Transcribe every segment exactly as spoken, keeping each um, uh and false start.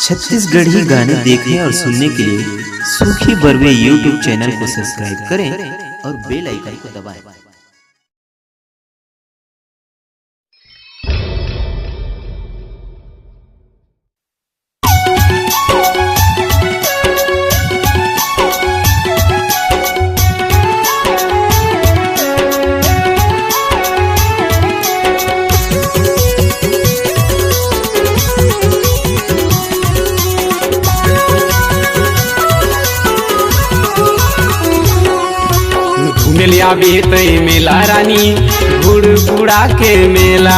छत्तीसगढ़ी गाने देखने और सुनने के लिए सूखी बरवे YouTube चैनल को सब्सक्राइब करें और बेल आइकन को दबाएं। घूमे ले आबे तै मेला रानी, गुड़गुड़ा के मेला।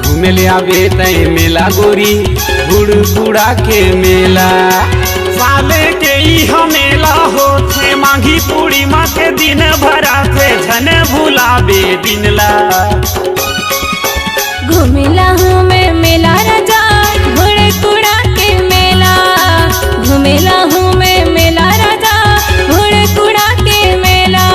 घूमे ले आबे तै मेला गोरी, गुड़गुड़ा के मेला। साले के इहा मेला होथे, माघी पूर्णिमा के दिन भराथे, झन भुलाबे दिन ला। घूमेला हूँ मैं मेला राजा, घुड़गुड़ा के मेला। घूमेला हूँ मैं मेला राजा, घुड़गुड़ा के मेला।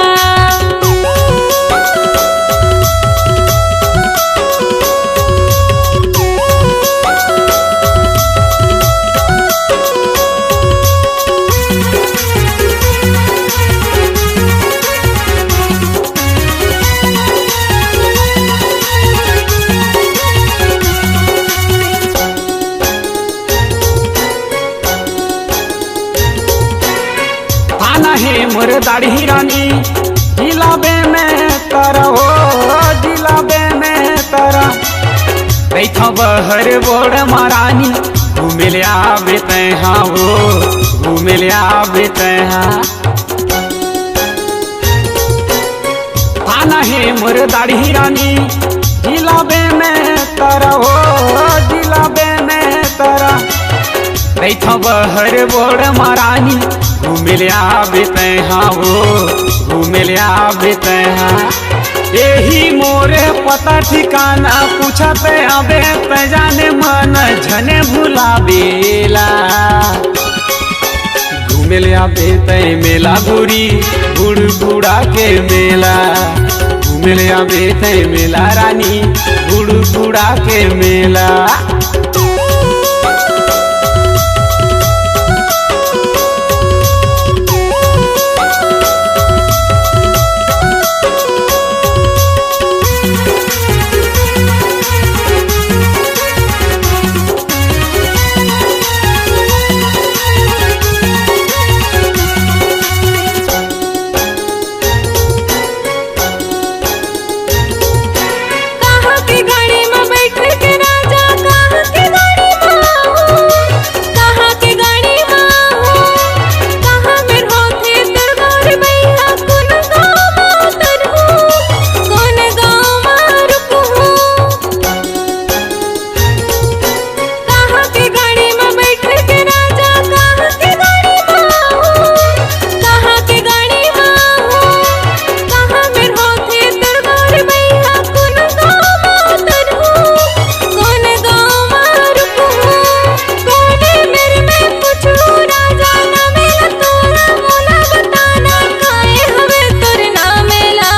थाना हे मोर दाढ़ी रानी, जिलाबे में तरा हो, जिलाबे में तरा। बैठा बहर बोड़ महारानी, घूमे ले आबे तै हा हो, घूमे ले आबे तै हा। थाना हे मोर दाढ़ी रानी, जिलाबे में तरा हो, जिलाबे में तरा। बैठा बहर बोड़ महारानी, घूमे ले आबे तै हा हो, घूमे ले आबे तै हा। एही मोरे पता ठिकाना पूछत आबे तै जाने मन झने भुलाबेला। घूमे ले आबे तै मेला गोरी, गुड़गुड़ा के मेला। घूमे ले आबे तै मेला रानी, गुड़गुड़ा के मेला। कहाँ के गाड़ी में बैठ के राजा, कहाँ के गाड़ी में हो, कहाँ के गाड़ी में हो, कहाँ में होथे तोर गौरी मैया, कोन गाँव में उतरहूँ, कोन गाँव में रुकहूँ। कहाँ के गाड़ी में बैठ के राजा, कहाँ के गाड़ी में हो, कहाँ के गाड़ी में हो, कहाँ में होथे तोर गौरी मैया, कोन गाँव में उतरहूँ, कोन गाँव में रुकहूँ, कोने मेर में पूछहूँ राजा, ना मेला तोला मोला बताना, काय हवे तोर ना मेला।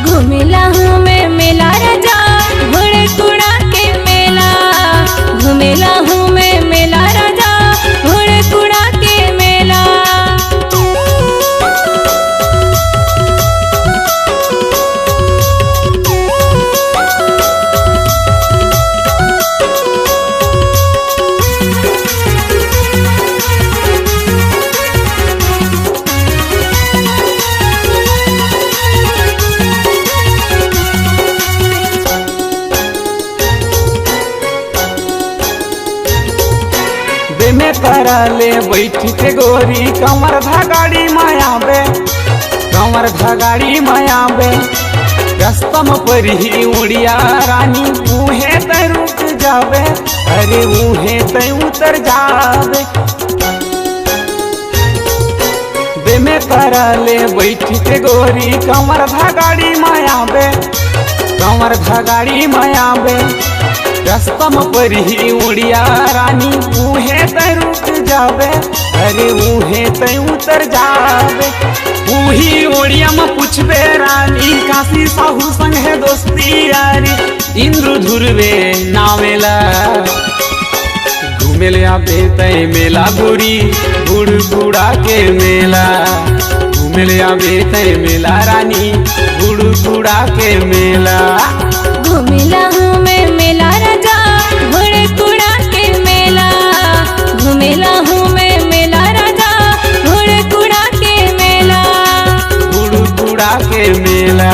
घूमेला हूँ मैं मेला राजा, घुड़गुड़ा के मेला। घूमेला हूँ मैं मेला राजा, घुड़गुड़ा के मेला। बेमे करा ले बैठ के गोरी, कमर धगाड़ी मायाबे, कमर धगाड़ी मायाबे। रस्ता म परिही उड़िया रानी, उहे त रुक जाबे, अरे उहे त उतर जाबे। बेमे करा ले बैठ के गोरी, कमर धगाड़ी मायाबे, कमर धगाड़ी मायाबे। रस्ता म परिही उड़िया रानी, उहे त रुक जाबे, अरे उहे त उतर जाबे। उही उड़िया म पूछबे रानी, काशी साहू संग हे दोस्ती यारी, इंद्र धुरवे नावेला। ले आबे तै मेला गोरी, गुड़गुड़ा के मेला। घूमे ले आबे तै मेला रानी, गुड़गुड़ा के मेला। घूमेला हूँ मैं मेला राजा, घुड़कुड़ा के मेला। घूमेला हूँ मैं मेला राजा, घुड़कुड़ा के मेला। गुड़गुड़ा के मेला।